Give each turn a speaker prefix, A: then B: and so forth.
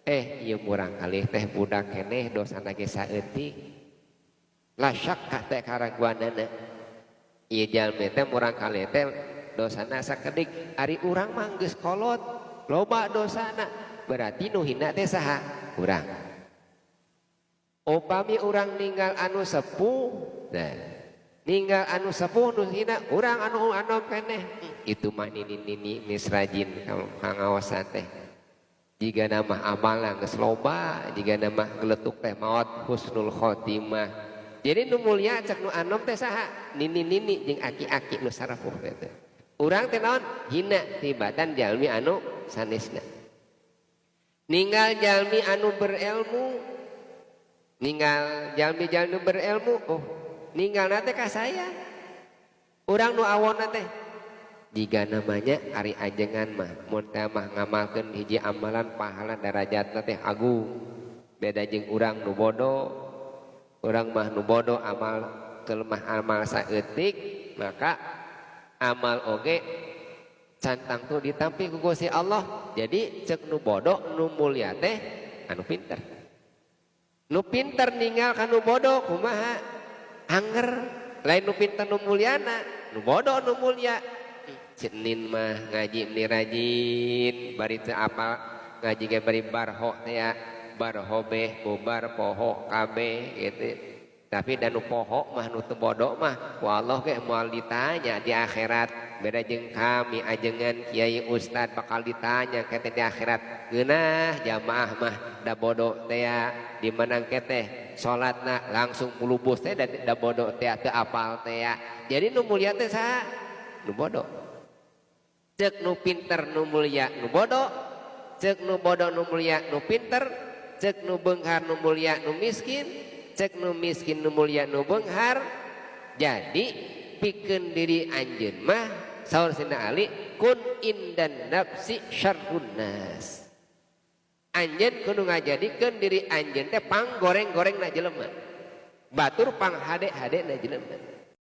A: Ieu murang kalih teh budak keneh dosana ge saeutik. La syakka teh karaguanana. Ieu jalmi teh murang kalih teh dosana sakedik, ari urang mah geus kolot, loba dosana. Berarti nu hina teh saha? Urang. Upami urang ninggal anu sepuh, nah, ninggal anu sepuh nu hina urang anu anom keneh. Itu mah nini-nini geus rajin kangaosan teh. Jika nama amalna geus loba, jika nama geletuk teh maot husnul khotimah. Jadi nu mulia cek nu anom teh saha? Nini-nini jeung aki-aki nu sarapuh teh. Urang teh naon? Hina tibatan jalmi anu sanesna. Ninggal jalmi anu berilmu, ninggal jalmi-jalmi berilmu, oh ninggalna teh ka saya. Urang nu awonna teh jika namanya ari ajengan mah mun teh mah ngamalkeun hiji amalan pahala darajatna teh agung. Beda jeung urang nu bodoh. Urang mah nu bodoh amal kelemah amal saeutik, maka amal oge cantang tuh ditampi ku Gusti Allah. Jadi cek nu bodoh nu mulia teh anu pinter. Nu pinter ninggal ka nu bodoh kumaha? Anger. Lain nu pinter nu muliana, nu bodoh nu mulia. Cenin mah ngaji meni rajin, bari teu apal ngaji ge bari barho teh ya, barho beh bubar poho kabeh gitu. Tapi da nu poho mah nu teu bodoh mah ku Allah ge moal ditanya di akhirat. Beda jeung kami ajengan kiai ustad bakal ditanya kete di akhirat. Geunah jamaah mah da bodoh teh ya, di mana teh salatna langsung mulubus teh da bodoh teh teu apal teh ya. Jadi nu mulia teh saha? Nu bodoh. Cek nu pinter nu mulia nu bodoh, cek nu bodoh nu mulia nu pinter, cek nu beunghar nu mulia nu miskin, cek nu miskin nu mulia nu beunghar. Jadi pikeun diri anjeun mah saur Sayyidina Ali kun indan nafsi syarrun nas. Anjeun kudu ngajadikeun diri anjeun teh panggoreng-gorengna jelema. Batur panghade-hadena jelema.